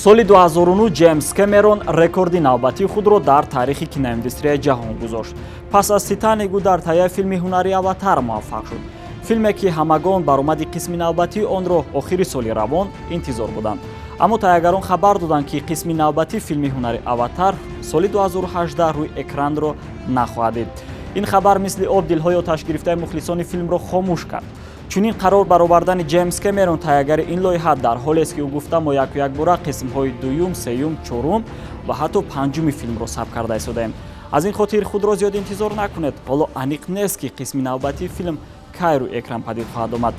Соли 2009 Ҷеймс Кэмерон рекорди навбатии худро дар таърихи киноиндустрияи ҷаҳон гузошт. Пас аз «Титаник» ӯ дар таҳияи филми ҳунарии «Аватар» муваффақ шуд, филме ки ҳамагон баромади қисми навбатии онро охири соли равон интизор буданд. Аммо таҳиягарон хабар доданд, ки қисми навбатии филми ҳунари «Аватар» соли 2018 рӯи экранро нахоҳад дид. Ин хабар мисли об дилҳои оташгирифтаи мухлисони филмро хомӯш кард. Чунин қарор баровардани Ҷеймс Кэмерон, таҳиягари ин лоиҳа, дар ҳолест, ки ӯ гуфта, мо яку якбора қисмҳои дуюм, сеюм, чорум ва ҳатто панҷуми филмро сабт карда истодаем. Аз ин хотир худро зиёд интизор накунед. Ҳоло аниқ нест, ки қисми навбатии филм кай рӯи экран падид хоҳад омад.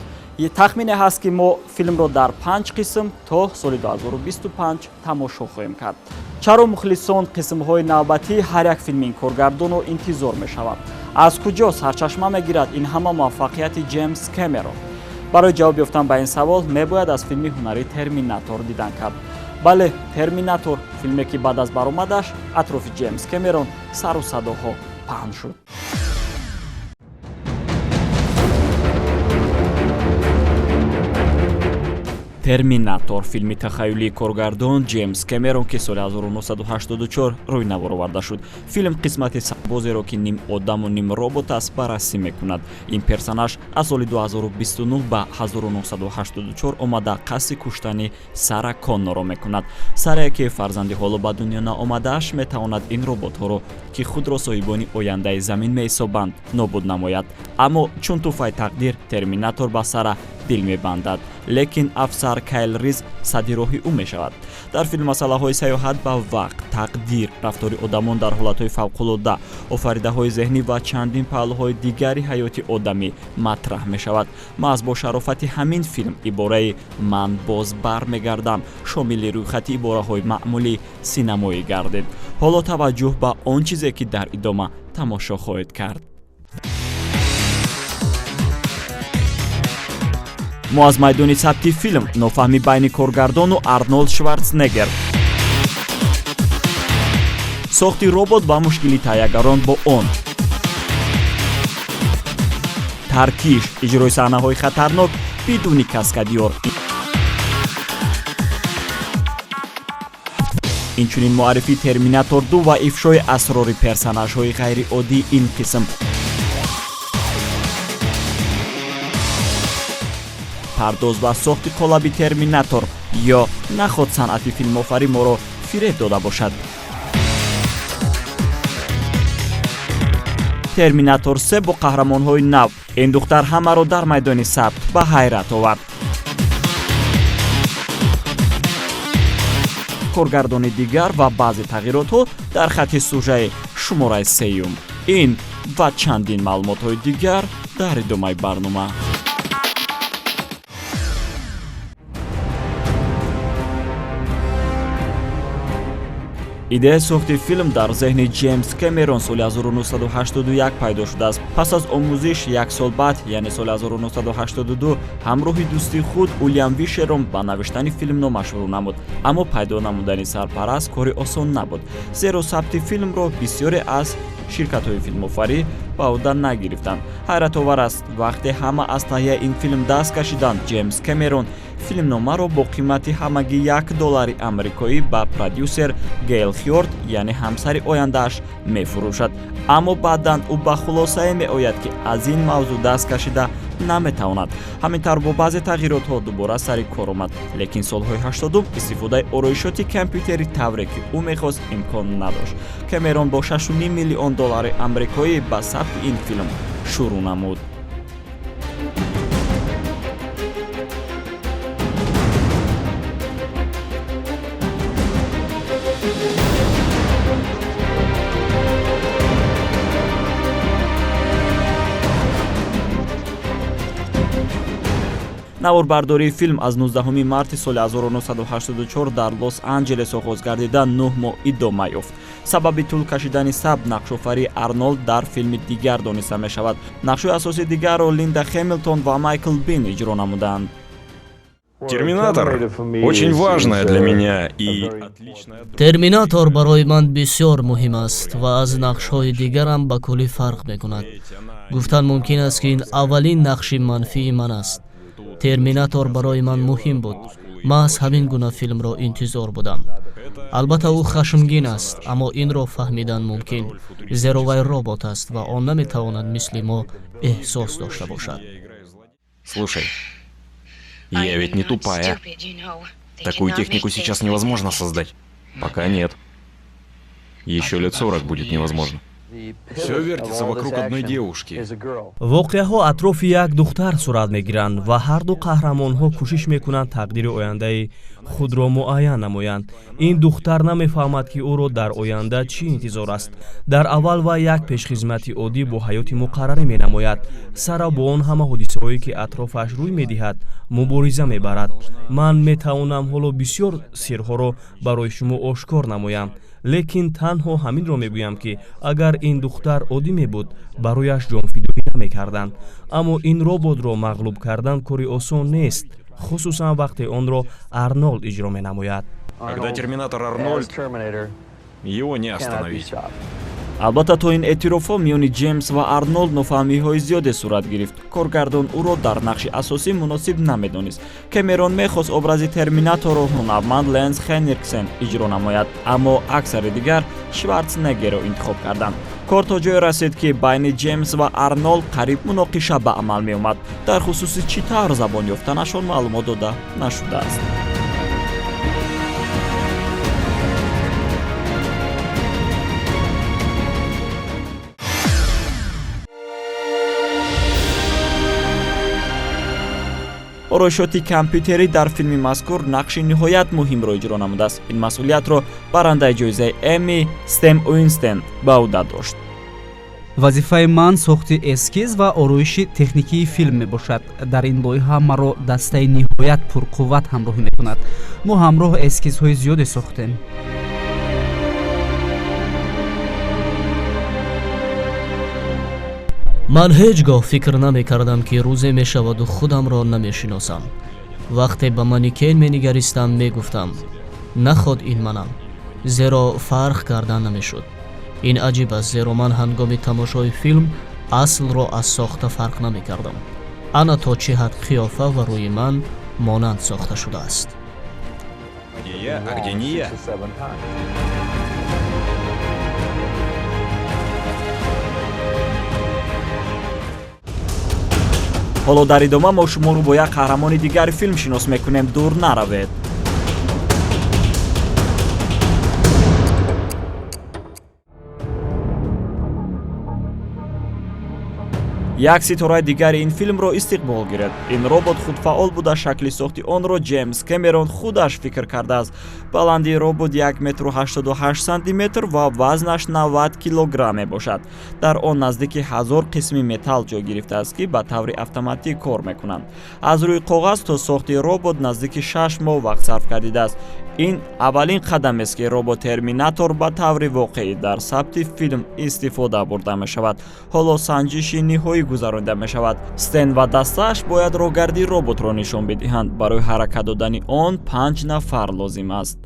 Тахмине ҳаст, ки мо филмро дар панҷ қисм то соли 2025 тамошо хоҳем кард. Чаро мухлисон қисмҳои навбатии ҳар як филми ин коргардонро интизор мешаванд? Аз куҷо сарчашма мегирад ин ҳама муваффақияти Ҷеймс Кэмерон? Барои ҷавоб ёфтан ба ин савол мебояд аз филми ҳунарии «Терминатор» дидан кард. Бале, «Терминатор», филме ки баъд аз баромадаш атрофи Ҷеймс Кэмерон сару садоҳо паҳн шуд. «Терминатор», филми тахаюлии коргардон Ҷеймс Кэмерон, ки соли 1984 рӯй навор оварда шуд. Филм қисмати сарбозеро, ки ним одаму ним робот аст, баррасӣ мекунад. Ин персонаж аз соли 2029 ба 1984 омада, қасди куштани Сара Коннорро мекунад. Сарае, ки фарзанди ҳоло ба дунё наомадааш метавонад ин роботҳоро, ки худро соҳибони ояндаи замин меҳисобанд, нобуд намояд. Аммо чун тӯҳфаи тақдир, Терминатор ба Сара дил мебандад, лекин афсар Кайл Риз садди роҳи ӯ мешавад. Дар филм масъалаҳои саёҳат ба вақт, тақдир, рафтори одамон дар ҳолатҳои фавқулода, офаридаҳои зеҳнӣ ва чандин паҳлӯҳои дигари ҳаёти одамӣ матраҳ мешавад. Маҳз бо шарофати ҳамин филм ибораи «Ман боз бармегардам» шомили рӯйхати ибораҳои маъмулии синамоӣ гардид. Ҳоло таваҷҷӯҳ ба он чизе, ки дар идома тамошо хоҳед кард. Мо аз майдони сабти филм, нофаҳмӣ байни коргардону Арнолд Шварценеггер, сохти робот ва мушкили таҳиягарон бо он, таркиш, иҷрои саҳнаҳои хатарнок бидуни каскадёр, инчунин муаррифии «Терминатор 2» ва ифшои асрори персонажҳои ғайриоддии ин қисм, пардоз ва сохти қолаби «Терминатор», ё наход санъати филмофарӣ моро фиреб дода бошад? «Терминатор 3» бо қаҳрамонҳои нав: ин духтар ҳамаро дар майдони сабт ба ҳайрат овард. Коргардони дигар ва баъзе тағйиротҳо дар хатти сужаи шумораи сеюм. Ин ва чандин маълумотҳои дигар дар идомаи барнома. Идеяи сохти филм дар зеҳни Ҷеймс Кэмерон соли 1981 пайдо шудааст. Пас аз омӯзиш, як сол баъд, яъне соли 1982, ҳамроҳи дӯсти худ Уилям Вишерон ба навиштани филмнома шурӯъ намуд. Аммо пайдо намудани сарпараст кори осон набуд, зеро сабти филмро бисёре аз ширкатҳои филмофарӣ ба ӯҳда нагирифтанд. Ҳайратовар аст, вақте ҳама аз таҳияи ин филм даст кашиданд, Ҷеймс Кэмерон филмномаро бо қимати ҳамагӣ 1 доллари амрикоӣ ба продюсер Гейл Хёрд, яъне ҳамсари ояндааш, мефурӯшад. Аммо баъдан ӯ ба хулосае меояд, ки аз ин мавзӯъ даст кашида наметавонад. Ҳамин тавр, бо баъзе тағйиротҳо дубора сари кор омад. Лекин солҳои 80-ум истифодаи ороишоти компютери тавре, ки ӯ мехост, имкон надошт. Кэмерон бо 6,5 миллион доллари амрикоӣ ба сабти ин филм шурӯъ намуд. Наворбардории филм аз 19 марти соли 1984 дар Лос Анҷелес оғоз гардида, 9 моҳ идома ёфт. Сабаби тӯл кашидани сабт нақшофарии Арнолд дар филми дигар дониста мешавад. Нақшҳои асосии дигарро Линда Хемилтон ва Майкл Бин иҷро намуданд. «Терминатор» очень важная для меня и отличная. «Терминатор» барои ман бисёр муҳим аст ва аз нақшҳои дигарам ба куллӣ фарқ мекунад. Гуфтан мумкин аст, ки ин аввалин нақши манфии ман аст. «Терминатор» барои ман муҳим буд. Маҳз ҳамин гуна филмро интизор будам. Албатта, ӯ хашмгин аст, аммо инро фаҳмидан мумкин, зеро вай робот аст ва он наметавонад мисли мо эҳсос дошта бошад. Слушай, я ведь не тупая. Такую технику сейчас невозможно создать. Пока нет. Еще лет 40 будет невозможно. Всё вертится вокруг одной девушки. Воқеаҳо атрофи як духтар сурат мегиранд ва ҳарду қаҳрамонҳо кӯшиш мекунанд тақдири ояндаи худро муайян намоянд. Ин духтар намефаҳмад, ки ӯро дар оянда чӣ интизор аст. Дар аввал вай як пешхизмати оддӣ бо ҳаёти муқаррарӣ менамояд. Сара бо он ҳама ҳодисаҳое, ки атрофаш рӯй медиҳад, мубориза мебарад. Ман метавонам ҳоло бисёр сирҳоро барои шумо ошкор намоям, лекин танҳо ҳаминро мегӯям, ки агар ин духтар оддӣ мебуд, барояш ҷонфидоӣ намекарданд. Аммо ин роботро мағлуб кардан кори осон нест, хусусан вақте онро Арнолд иҷро менамояд. Когда терминатор Арнольд, его не остановить. Албатта, то ин эътирофҳо миёни Ҷеймс ва Арнолд нофаҳмиҳои зиёде сурат гирифт. Коргардон ӯро дар нақши асосӣ муносиб намедонист. Кэмерон мехост образи Терминаторро ҳунарманд Ленс Хенриксен иҷро намояд, аммо аксари дигар Шварценеггерро интихоб карданд. Кор то ҷое расид, ки байни Ҷеймс ва Арнолд қариб муноқиша ба амал меомад. Дар хусуси чӣ тавр забон ёфтанашон маълумот дода нашудааст. Ороишоти компютерӣ дар филми мазкур нақши ниҳоят муҳимро иҷро намудааст. Ин масъулиятро барандаи ҷоизаи Эмми Стэм Уинстон ба ӯҳда дошт. Вазифаи ман сохти эскиз ва ороиши техникии филм мебошад. Дар ин лоиҳа маро дастаи ниҳоят пурқувват ҳамроҳӣ мекунад. Мо ҳамроҳ эскизҳои зиёде сохтем. Ман ҳеҷ гоҳ фикр намекардам, ки рӯзе мешаваду худамро намешиносам. Вақте ба манекен менигаристам, мегуфтам: наход ин манам, зеро фарқ карда намешуд. Ин аҷиб аст, зеро ман ҳангоми тамошои филм аслро аз сохта фарқ намекардам. Ана то чӣ ҳад қиёфа ва рӯи ман монанд сохта шудааст. Где я, а где не я? Ҳоло дар идома мо шуморо бо як қаҳрамони дигари филм шинос мекунем. Дур наравед. Як ситораи дигари ин филмро истиқбол гирифт. Ин робот худфаъол буда, шакли сохти онро Ҷеймс Кэмерон худаш фикр кардааст. Баландии робот 1 метру 88 сантиметр ва вазнаш 90 килограмм мебошад. Дар он наздики 1000 қисми металл ҷой гирифтааст, ки ба таври автоматӣ кор мекунанд. Аз рӯи коғаз то сохти робот наздики 6 моҳ вақт сарф гардидааст. Ин аввалин қадамест, ки робот-терминатор ба таври воқеӣ дар сабти филм истифода бурда мешавад. Ҳоло санҷиши ниҳоӣ гузаронида мешавад. Стен ва дастааш бояд роҳгардии роботро нишон бидиҳанд. Барои ҳаракат додани он 5 нафар лозим аст.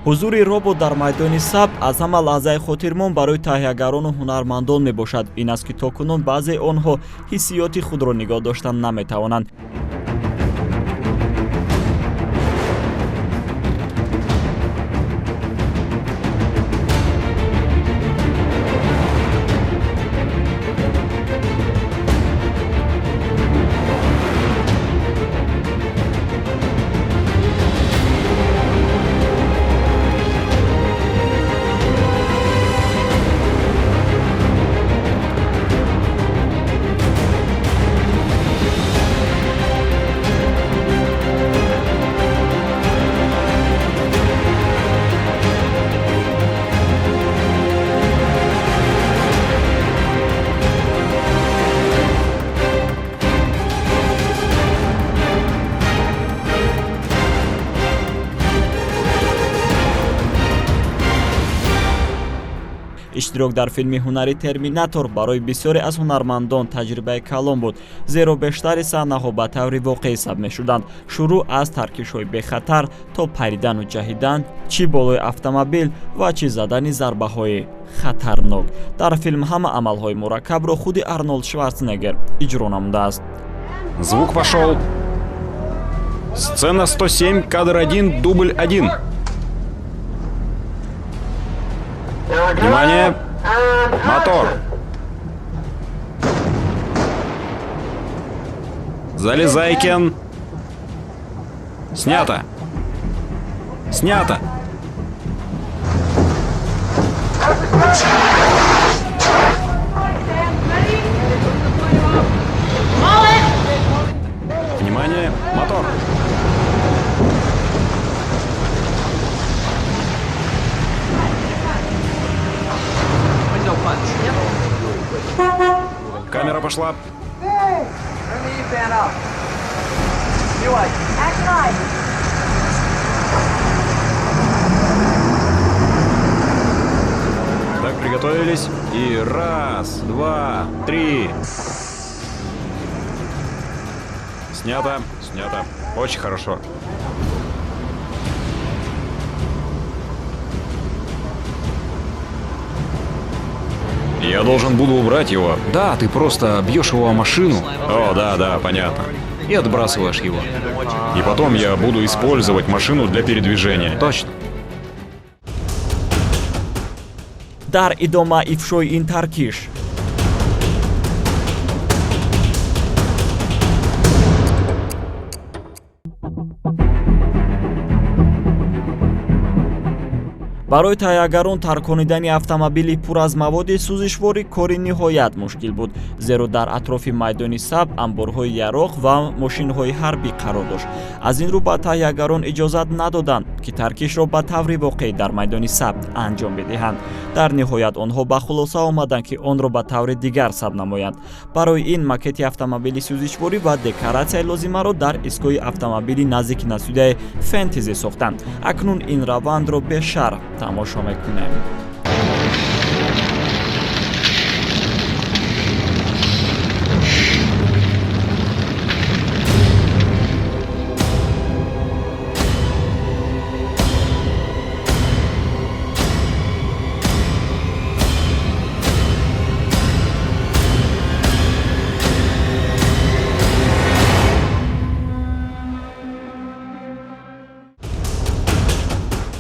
Ҳузури робот дар майдони сабт аз ҳама лаҳзаи хотирмон барои таҳиягарону ҳунармандон мебошад. Ин аст, ки то кунун баъзеи онҳо ҳиссиёти худро нигоҳ доштан наметавонанд. Иштирок дар филми ҳунари Терминатор барои бисёре аз ҳунармандон таҷрибаи калон буд, зеро бештари саҳнаҳо ба таври воқеӣ сабт мешуданд. Шурӯъ аз таркишҳои бехатар то паридану ҷаҳидан, чӣ болои автомобил ва чӣ задани зарбаҳои хатарнок. Дар филм ҳама амалҳои мураккабро худи Арнолд Шварценеггер иҷро намудааст. Звук пошел. Сцена 107, кадр 1, дубль 1. Внимание! Мотор! Залезай, Кен! Снято! Снято! Внимание! Мотор! Камера пошла. Так, приготовились. И раз, два, три. Снято, снято. Очень хорошо. Я должен буду убрать его. Да, ты просто бьешь его о машину. О, да, да, понятно. И отбрасываешь его. И потом я буду использовать машину для передвижения. Точно. Дар идома ифшои ин таркиш. Барои таҳиягарон тарконидани автомобили пур аз маводи сӯзишворӣ кори ниҳоят мушкил буд, зеро дар атрофи майдони сабт анборҳои яроқ ва мошинҳои ҳарбӣ қарор дошт. Аз ин рӯ ба таҳиягарон иҷозат надоданд, ки таркишро ба таври воқеӣ дар майдони сабт анҷом бидиҳанд. Дар ниҳоят онҳо ба хулоса омаданд, ки онро ба таври дигар сабт намоянд. Барои ин макети автомобили сӯзишворӣ ва декоратсияи лозимаро дар истгоҳи автомобили назди киностудияи Фэнтези сохтанд. Акнун ин равандро бешарҳ тамошо мекунем.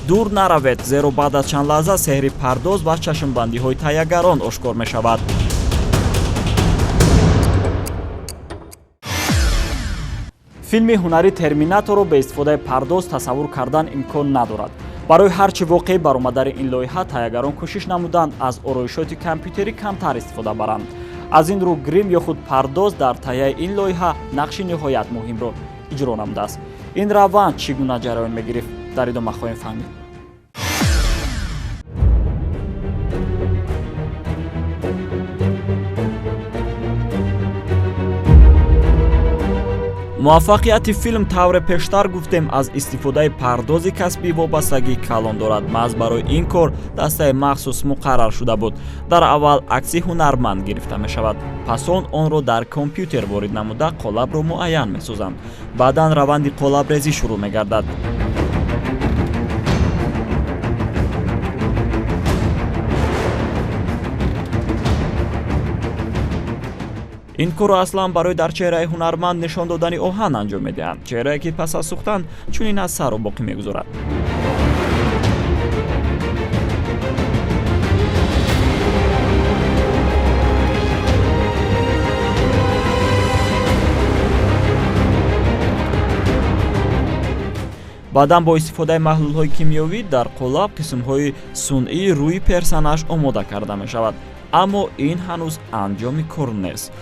Дур наравед, зеро баъд аз чанд лаҳза сеҳри пардоз ва чашмбандиҳои таҳиягарон ошкор мешавад. Филми ҳунари Терминаторро бе истифодаи пардоз тасаввур кардан имкон надорад. Барои ҳар чӣ воқеӣ баромадани ин лоиҳа таҳиягарон кӯшиш намуданд аз ороишоти компютерӣ камтар истифода баранд. Аз ин рӯ грим ё худ пардоз дар таҳияи ин лоиҳа нақши ниҳоят муҳимро иҷро намудааст. Ин раванд чӣ гуна ҷараён мегирифт, дар идома хоҳем фаҳмид. Муваффақияти филм тавре пештар гуфтем аз истифодаи пардози касбӣ вобастагии калон дорад. Маҳз барои ин кор дастаи махсус муқаррар шуда буд. Дар аввал акси ҳунарманд гирифта мешавад, пас он онро дар компютер ворид намуда қолабро муайян месозанд. Баъдан раванди қолабрезӣ шурӯъ мегардад. Ин корро аслан барои дар чеҳраи ҳунарманд нишон додани оҳан анҷом медиҳанд, чеҳрае ки пас аз сӯхтан чунин асарро боқӣ мегузорад. Баъдан бо истифодаи маҳлулҳои кимиёвӣ дар қолаб қисмҳои сунъии рӯи персонаж омода карда мешавад. Аммо ин ҳанӯз анҷоми кор нест.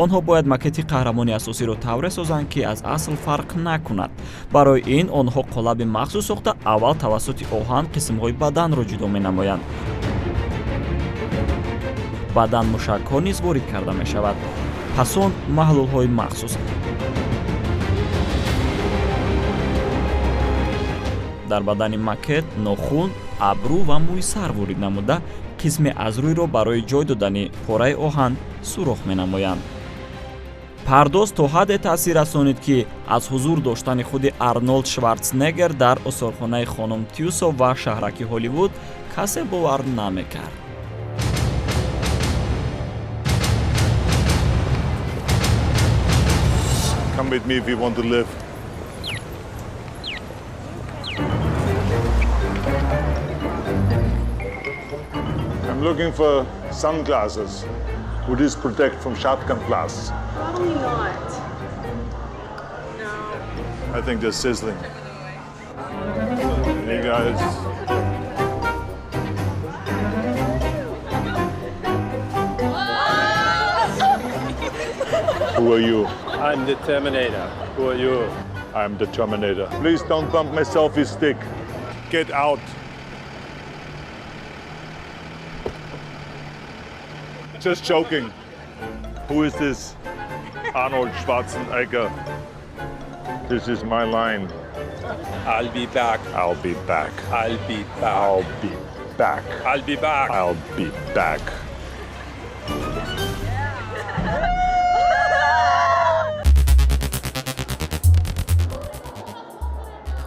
Онҳо бояд макети қаҳрамони асосиро тавре созанд, ки аз асл фарқ накунад. Барои ин онҳо қолаби махсус сохта аввал тавассути оҳан қисмҳои баданро ҷудо менамоянд. Баъдан мушакҳо низ ворид карда мешавад. Пас он маҳлулҳои махсус. Дар бадани макет нохун, абрӯ ва мӯи сар ворид намуда Қисме аз рӯйро барои ҷой додани пораи оҳан сурох менамоянд. Пардоз то ҳадде таъсир расонид, ки аз ҳузур доштани худи Арнолд Шварценеггер дар осорхонаи хонум Тюсо ва шаҳраки Ҳолливуд касе бовар намекард. Come with me if you want to live. I'm looking for sunglasses. Would this protect from shotgun blasts? Probably not. No. I think they're sizzling. Hey guys. Who are you? I'm the Terminator. Who are you? I'm the Terminator. Please don't bump my selfie stick. Get out. Just joking. Who is this Arnold Schwarzenegger? This is my line. I'll be back. I'll be back. I'll be back. I'll be back. I'll be back. I'll be back.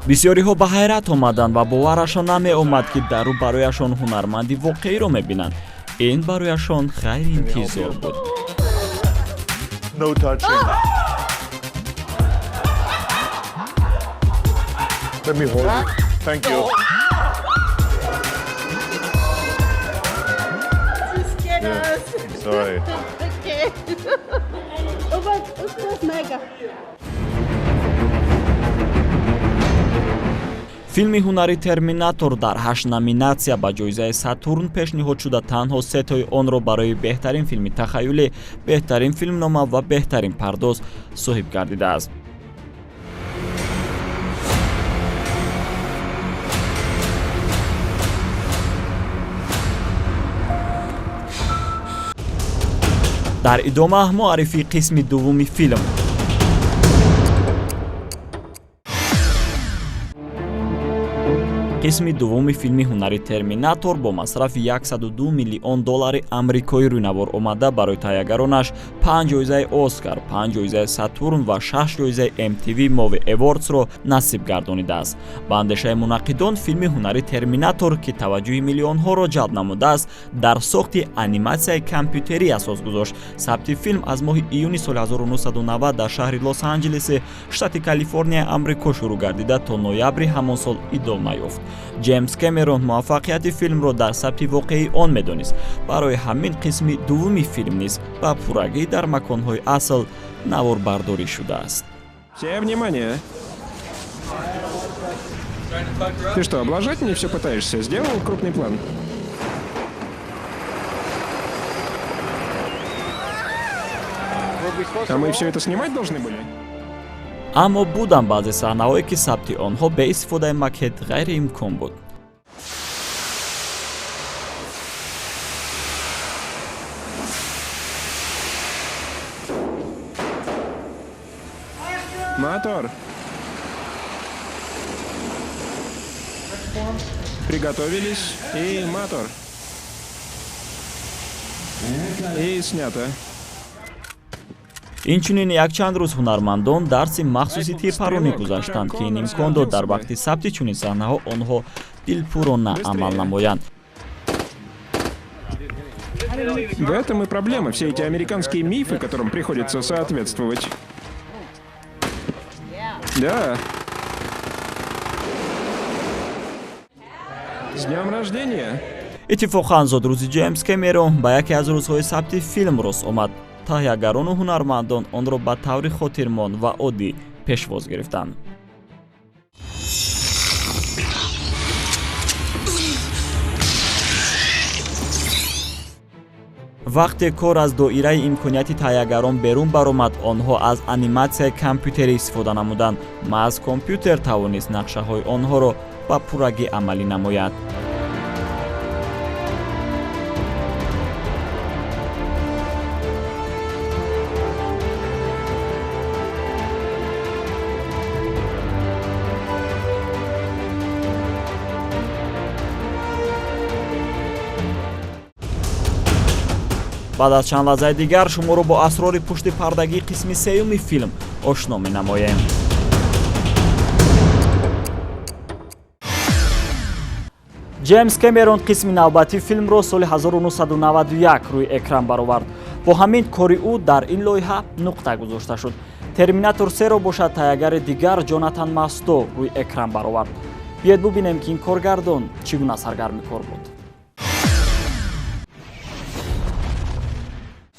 Бисёриҳо ба ҳайрат омаданд ва боварашон намеомад, ки дар рӯ барояшон ҳунарманди воқеиро мебинанд. Ин барояшон ғайриинтизор буд. No touching. Let me hold it. Thank you. You scared us. Sorry. Okay. Oh, but it's mega. Филми ҳунари Терминатор дар 8 номинатсия ба ҷоизаи Сатурн пешниҳод шуда, танҳо сетои онро барои беҳтарин филми тахаюлӣ, беҳтарин филмнома ва беҳтарин пардоз соҳиб гардидааст. Дар идома муаррифии қисми дуввуми филм. Қисми дуввуми филми ҳунари Терминатор бо масрафи 102 миллион доллари амрикоӣ рӯйнавор омада, барои таҳиягаронаш 5 ҷоизаи Оскар, 5 ҷоизаи Сатурн ва 6 ҷоизаи MTV Movie Awards-ро насиб гардонидааст. Ба андешаи мунаққидон, филми ҳунари Терминатор, ки таваҷҷӯҳи миллионҳоро ҷалб намудааст, дар сохти аниматсияи компютерӣ асос гузошт. Сабти филм аз моҳи июни соли 1990 дар шаҳри Лос-Анҷелеси штати Калифорнияи Амрико шурӯъ гардида, то ноябри ҳамон сол идома ёфт. Ҷеймс Кэмерон муваффақияти филмро дар сабти воқеии он медонист. Барои ҳамин қисми дуввуми филм низ ба пуррагӣ дар маконҳои асл наворбардорӣ шудааст. Все внимание! Ты что, облажать мне все пытаешься? Сделал крупный план? А мы все это снимать должны были? Аммо буданд баъзе саҳнаҳое, ки сабти онҳо бе истифодаи макет ғайриимкон буд. Мотор! Приготовились и мотор. И снято. Инчунин якчанд рӯз ҳунармандон дарси махсуси тирпаронӣ гузаштанд, ки ин имкон дод дар вақти сабти чунин саҳнаҳо онҳо дилпурона амал намоянд. В этом и проблема, все эти американские мифы, которым приходится соответствовать. Да. С днем рождения! Иттифоқан зодрӯзи Ҷеймс Кэмерон ба яке аз рӯзҳои сабти филм рост омад. Таҳиягарону ҳунармандон онро ба таври хотирмон ва оддӣ пешвоз гирифтанд. Вақте кор аз доираи имконияти таҳиягарон берун баромад, онҳо аз аниматсияи компютерӣ истифода намуданд. Маҳз компютер тавонист нақшаҳои онҳоро ба пуррагӣ амалӣ намояд. Баъд аз чанд лаҳзаи дигар шуморо бо асрори пушти пардагии қисми сеюми филм ошно менамоем. Ҷеймс Кэмерон қисми навбатии филмро соли 1991 рӯи экран баровард. Бо ҳамин кори ӯ дар ин лоиҳа нуқта гузошта шуд. Терминатор 3-ро бошад таҳиягари дигар Ҷонатан Масто рӯи экран баровард. Биёед бубинем, ки ин коргардон чӣ гуна саргарми кор буд.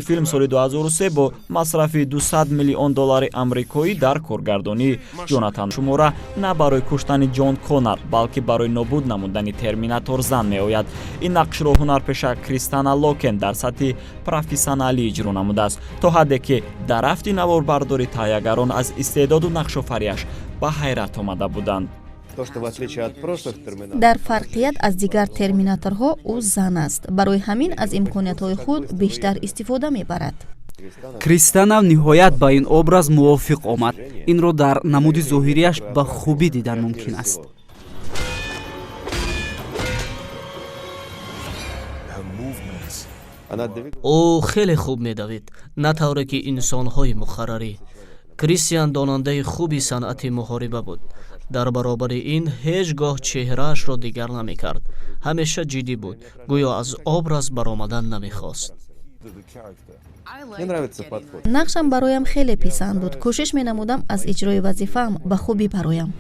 Филм соли 2003 бо масрафи 200 миллион доллари амрикоӣ дар коргардонии Ҷонатан шумора на барои куштани Ҷон Коннор, балки барои нобуд намудани Терминатор зан меояд. Ин нақшро ҳунарпеша Кристана Локен дар сатҳи профессионалӣ иҷро намудааст, то ҳадде ки дар рафти наворбардорӣ таҳиягарон аз истеъдоду нақшофарияш ба ҳайрат омада буданд. Дар фарқият аз дигар терминаторҳо ӯ зан аст, барои ҳамин аз имкониятҳои худ бештар истифода мебарад. Кристана ниҳоят ба ин образ мувофиқ омад. Инро дар намуди зоҳирияш ба хубӣ дидан мумкин аст. Ӯ хеле хуб медавид, на тавре ки инсонҳои муқаррарӣ. Кристиан донандаи хуби санъати муҳориба буд. Дар баробари ин ҳеҷ гоҳ чеҳраашро дигар намекард. Ҳамеша ҷиддӣ буд, гӯё аз образ баромадан намехост. Нақшам бароям хеле писанд буд. Кӯшиш менамудам аз иҷрои вазифаам ба хубӣ бароям.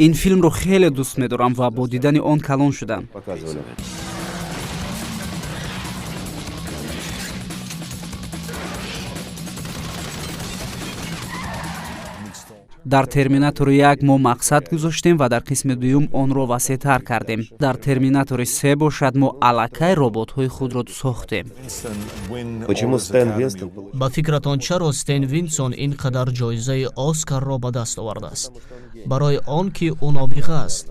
Ин филмро хеле дӯст медорам ва бо дидани он калон шудам. Дар Терминатори 1 мо мақсад гузоштем ва дар қисми дуюм онро васеътар кардем. Дар Терминатори 3 бошад мо аллакай роботҳои худро сохтем. Ба фикратон, чаро Стен Винсон ин қадар ҷоизаи Оскарро ба даст овардааст? Барои он ки ӯ нобиға аст.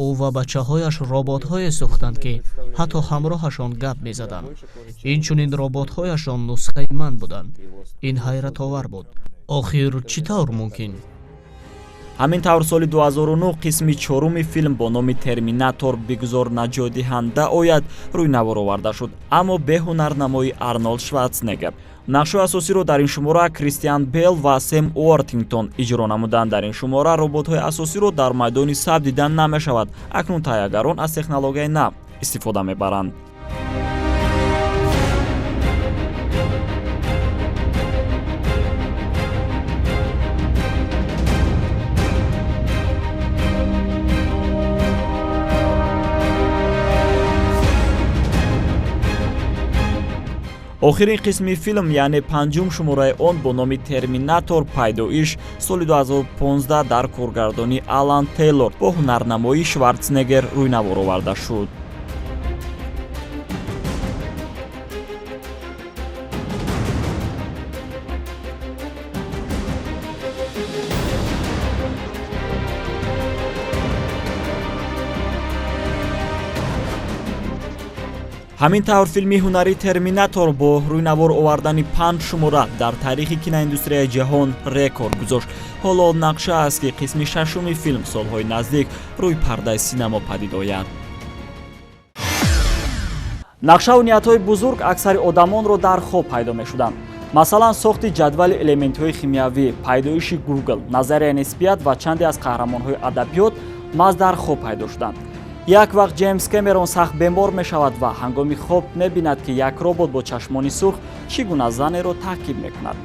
Ӯ ва бачаҳояш роботҳое сохтанд, ки ҳатто ҳамроҳашон гап мезаданд. Инчунин роботҳояшон нусхаи ман буданд. Ин ҳайратовар буд. Охир чӣ тавр мумкин? Ҳамин тавр соли 2009 қисми чоруми филм бо номи Терминатор бигузор наҷотдиҳанда ояд рӯй навор оварда шуд, аммо бе ҳунарнамои Арнолд Шварценеггер. Нақшҳои асосиро дар ин шумора Кристиан Бел ва Сем Уортингтон иҷро намуданд. Дар ин шумора роботҳои асосиро дар майдони саб дидан намешавад. Акнун таҳиягарон аз технологияи нав истифода мебаранд. Охирин қисми филм, яъне панҷум шумораи он бо номи Терминатор пайдоиш соли 2015 дар коргардонии Алан Тейлор бо ҳунарнамоии Шварценеггер рӯйнавор оварда шуд. Ҳамин тавр филми ҳунарии Терминатор бо рӯйнавор овардани 5 шумора дар таърихи киноиндустрияи ҷаҳон рекорд гузошт. Ҳоло нақша аст, ки қисми шашуми филм солҳои наздик рӯи пардаи синамо падид ояд. Нақшаву ниятҳои бузург аксари одамонро дар хоб пайдо мешуданд. Масалан, сохти ҷадвали элементҳои химиявӣ, пайдоиши Гугл, назарияи нисбият ва чанде аз қаҳрамонҳои адабиёт маҳз дар хоб пайдо шуданд. Як вақт Ҷеймс Кэмерон сахт бемор мешавад ва ҳангоми хоб мебинад, ки як робот бо чашмони сурх чӣ гуна занеро таъқиб мекунад.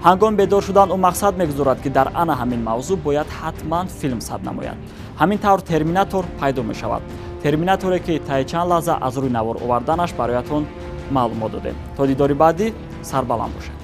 Ҳангоми бедор шудан ӯ мақсад мегузорад, ки дар ана ҳамин мавзӯъ бояд ҳатман филм сабт намояд. Ҳамин тавр Терминатор пайдо мешавад. Терминаторе, ки таи чанд лаҳза аз рӯи навор оварданаш бароятон маълумот додем. То дидори баъдӣ сарбаланд бошед.